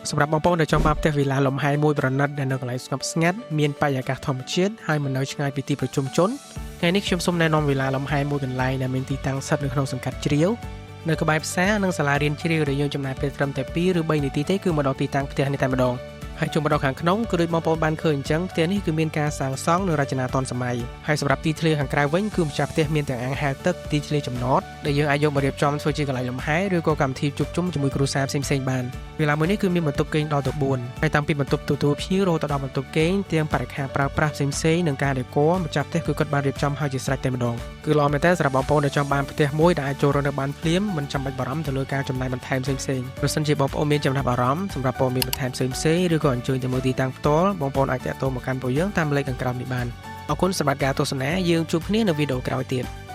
សម្រាប់បងប្អូនដែលចង់បានផ្ទះវីឡាលំហែមួយប្រណិតដែលនៅកន្លែងស្ងប់ស្ងាត់មានបរិយាកាសធម្មជាតិហើយមិននៅឆ្ងាយពីទីប្រជុំជនថ្ងៃនេះខ្ញុំសូមណែនាំវីឡាលំហែមួយកន្លែងដែលមានទីតាំងស្ថិតនៅក្នុងសង្កាត់ជ្រាវនៅក្បែរផ្សារនិងសាលារៀនជ្រាវដែលយើងចំណាយពេលត្រឹមតែ2ឬ3នាទីទេគឺមកដល់ទីតាំងផ្ទះនេះតែម្ដងហើយជុំមកដល់ខាងក្នុងគឺដូចបងប្អូនបានឃើញអញ្ចឹងផ្ទះនេះគឺមានការសាងសង់និងរចនាទាន់សម័យហើយសម្រាប់ទីធ្លាខាងក្រៅវិញគឺម្ចាស់ផ្ទះមានទាំងអាងហែលទឹកទីធ្លាចំណតដែលយើងអាចយកមករៀបចំធ្វើជាកន្លែងលំហែឬក៏កម្មវិធីជួបជុំជាមួយគ្រួសារផ្សេងៗបាន វីឡាមួយនេះគឺមានបន្ទប់គេងដល់ទៅ4ហើយតាំងពីបន្ទប់ទទួលភ្ញៀវរហូតដល់បន្ទប់គេងទាំងបរិក្ខារប្រើប្រាស់ផ្សេងៗនិងការដេគ័រម្ចាស់ផ្ទះគឺគាត់បានរៀបចំឲ្យជាស្រេចតែម្ដងគឺល្អមែនទែនសម្រាប់បងប្អូនដែលចង់បានផ្ទះមួយដែលអាចចូលរស់នៅបានភ្លាមមិនចាំបាច់បារម្ភទៅលើការចំណាយបន្ថែមផ្សេងៗប្រសិនជាបងប្អូនមានចំណាប់អារម្មណ៍សម្រាប់ព័ត៌មានបន្ថែមផ្សេងៗឬក៏អញ្ជើញទៅមើលទីតាំងផ្ទាល់បងប្អូនអាចទាក់ទងមកកាន់ពួកយើងតាមលេខខាងក្រោមនេះបានអរគុណសម្រាប់ការទស្សនាយើងជួបគ្នានៅវីដេអូក្រោយទៀត។